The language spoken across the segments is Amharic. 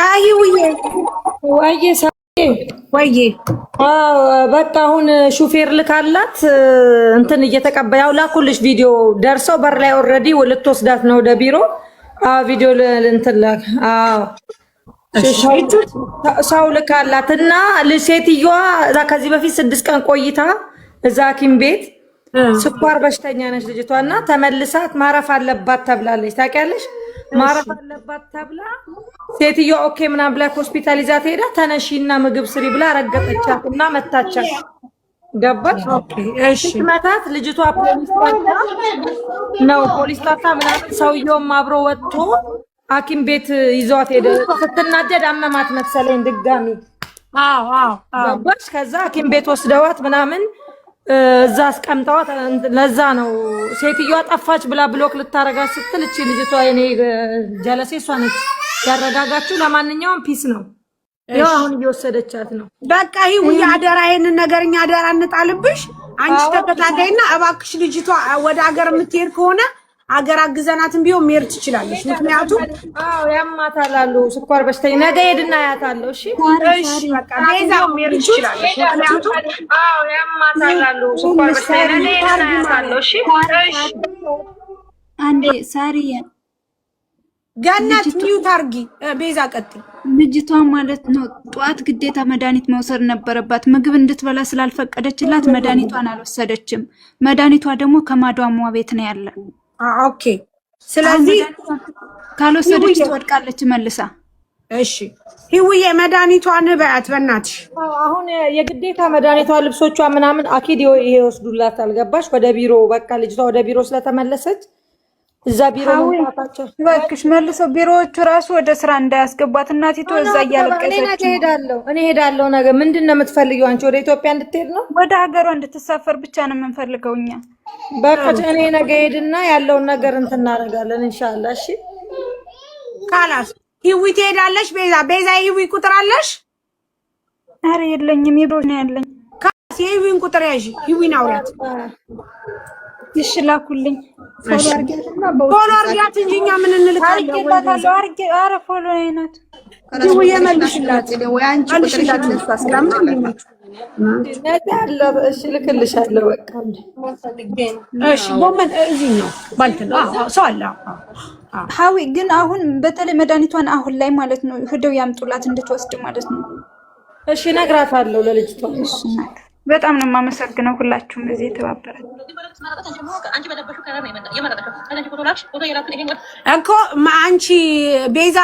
አይ ውዬ ወይዬ ወይዬ በቃ አሁን ሹፌር ልካላት እንትን እየተቀበ ያው ላኩልሽ ቪዲዮ ደርሰው በር ላይ already ልትወስዳት ነው ወደ ቢሮ። አዎ ቪዲዮ እንትን ላክ። አዎ ሰው ልካላት እና ሴትዮዋ እዛ ከዚህ በፊት 6 ቀን ቆይታ እዛ ሐኪም ቤት ስኳር በሽተኛ ነች ልጅቷ እና ተመልሳት ማረፍ አለባት ተብላለች። ታውቂያለሽ፣ ማረፍ አለባት ተብላ ሴትዮዋ okay ምናምን ብላ ሆስፒታል ይዛት ሄዳ ተነሺና ምግብ ስሪ ብላ ረገጠቻት እና መታቻት። ገባሽ? ስትመታት ልጅቷ ፖሊስ ጠርታ ነው ፖሊስ ጠርታ ምናምን ሰውየውም አብሮ ወጥቶ ሐኪም ቤት ይዟት ሄደ። ስትናደድ አመማት መሰለኝ ድጋሚ። ገባሽ? ከዛ ሐኪም ቤት ወስደዋት ምናምን እዛ አስቀምጠዋት። ለዛ ነው ሴትዮዋ ጠፋች ብላ block ልታረጋት ስትል እቺ ልጅቷ የኔ ጀለሴ እሷ ነች ያረጋጋችው። ለማንኛውም peace ነው። ያው አሁን እየወሰደቻት ነው። በቃ ይሄ አደራ፣ ይሄንን ነገር እኛ አደራ እንጣልብሽ። አንቺ ተከታታይና እባክሽ ልጅቷ ወደ ሀገር የምትሄድ ከሆነ አገር አግዘናትም ቢሆን መሄድ ትችላለች። ምክንያቱም አዎ ያማታል አሉ ስኳር በሽተኛ። ነገ ሄድና አያታለሁ። እሺ እሺ፣ በቃ ቤዛው መሄድ ትችላለች። ምክንያቱም አዎ ያማታል አሉ ስኳር በሽተኛ። ነገ ሄድና አያታለሁ። እሺ እሺ። አንዴ ሳሪዬ ገነት mute አርጊ። ቤዛ ቀጥይ። ልጅቷ ማለት ነው ጠዋት ግዴታ መድኃኒት መውሰድ ነበረባት። ምግብ እንድትበላ ስላልፈቀደችላት መድኃኒቷን አልወሰደችም። መድኃኒቷ ደግሞ ከማዷሟ ቤት ነው ያለ። Okay። ስለዚህ ካልወሰደች ትወድቃለች መልሳ። እሺ ህውዬ መድኃኒቷን በያት በእናትሽ። አሁን የግዴታ መድኃኒቷ ልብሶቿ ምናምን أكيد ይሄ ይወስዱላታል። ገባሽ? ወደ ቢሮ በቃ ልጅቷ ወደ ቢሮ ስለተመለሰች እዛ ቢሮ መምጣታቸው እባክሽ መልሰው ቢሮዎቹ ራሱ ወደ ስራ እንዳያስገቧት እናቲቱ እዛ እያለቀሰች። እኔ ነገ እሄዳለሁ፣ እኔ እሄዳለሁ ነገ። ምንድን ነው የምትፈልጊው አንቺ? ወደ ኢትዮጵያ እንድትሄድ ነው? ወደ ሀገሯ እንድትሳፈር ብቻ ነው የምንፈልገው እኛ። በቃ እኔ ነገ ሄድና ያለውን ነገር እንትን እናደርጋለን ኢንሻአላህ። እሺ خلاص ህዊ ትሄዳለሽ። ቤዛ ቤዛ የህዊ ቁጥር አለሽ? ኧረ የለኝም፣ የቢሮ ነው ያለኝ። خلاص የህዊን ቁጥር ያዢ፣ ህዊን አውሪያት። እሺ ላኩልኝ። follow አርጊያት እንጂ እኛ ምን እንልካለን? አርጌላታለሁ። አርጌ ኧረ follow ናት። ህዊዬ መልሽላት፣ መልሽላት። ነገ አለ። እሺ እልክልሻለሁ። በቃ እሺ ጎመን እዚህ ነው ባልትን ሰው አለ። ሀዊ ግን አሁን በተለይ መድኃኒቷን አሁን ላይ ማለት ነው ሂደው ያምጡላት እንድትወስድ ማለት ነው። እሺ እነግራታለሁ ለልጅቷ። በጣም ነው የማመሰግነው ሁላችሁም እዚህ የተባበረ እኮ አንቺ ቤዛ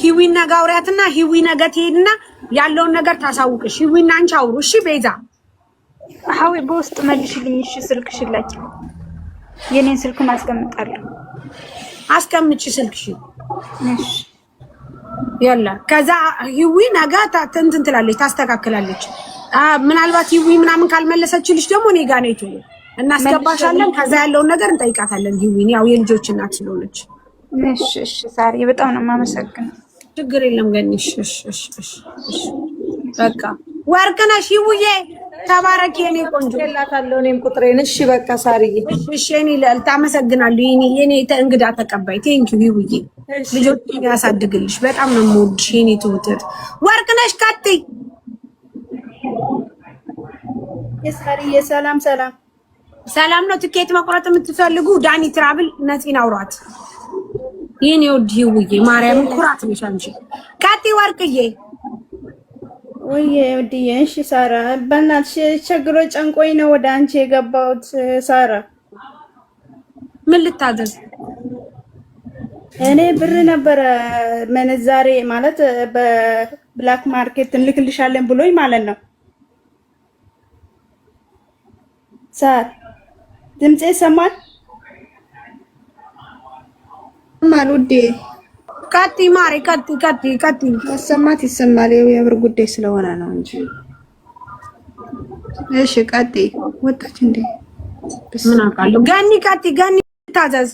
ሂዊና ጋውሪያትና ሂዊ ነገ ትሄድና ያለውን ነገር ታሳውቅሽ። ሂዊና አንቺ አውሩ እሺ። ቤዛ ሀዊ በውስጥ መልሽልኝ እሺ። ስልክሽን ላኪ። የኔን ስልክም አስቀምጣለሁ። አስቀምጪ ስልክሽን። እሺ ያላ ከዛ ሂዊ ነገ እንትን ትላለች፣ ታስተካክላለች። ምናልባት ሂዊ ምናምን ካልመለሰችልሽ ደግሞ እኔ ጋር ነይ ቶሎ እናስገባሻለን። ከዛ ያለውን ነገር እንጠይቃታለን። ሂዊን ያው የልጆች እናት ስለሆነች። እሺ እሺ። ሳሪ በጣም ነው የማመሰግነው። ችግር የለም ገኒሽ። እሺ እሺ እሺ እሺ። በቃ ወርቅ ነሽ ሂውዬ፣ ተባረኪ የኔ ቆንጆ። እላታለሁ እኔም ቁጥሬን። እሺ በቃ ሳርዬ። እሺ የኔ ልዕልት አመሰግናለሁ። የኔ እንግዳ ተቀባይ thank you ሂውዬ። ልጆች ያሳድግልሽ። በጣም ነው የምወድሽ የኔ ትውትት። ወርቅ ነሽ። ቀጥይ። የሳርዬ ሰላም ሰላም ሰላም ነው። ትኬት መቁረጥ የምትፈልጉ ዳኒ ትራቭል ነፂን አውሯት። የኔ ውድ ሂውዬ ማርያምን ኩራት ነሽ አንቺ። ቀጥይ ወርቅዬ። ወይዬ ውድዬ። እሺ ሳራ በእናትሽ ቸግሮ ጨንቆኝ ነው ወደ አንቺ የገባሁት። ሳራ ምን ልታዘዝ? እኔ ብር ነበረ ምንዛሬ ማለት በ black market እንልክልሻለን ብሎኝ ማለት ነው። ሳር ድምፄ ይሰማል? ይሰማል ውዴ። ቀጥይ ማሬ፣ ቀጥይ ቀጥይ ቀጥይ። መሰማት ይሰማል። የብር ጉዳይ ስለሆነ ነው እንጂ። እሺ ቀጥይ። ወጣች እንዴ? ምን አውቃለሁ። ገኒ ቀጥይ። ገኒ ታዘዝ።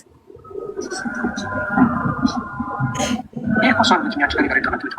ይህ እኮ ሰው ልጅ ከኔ ጋር የተመተመተ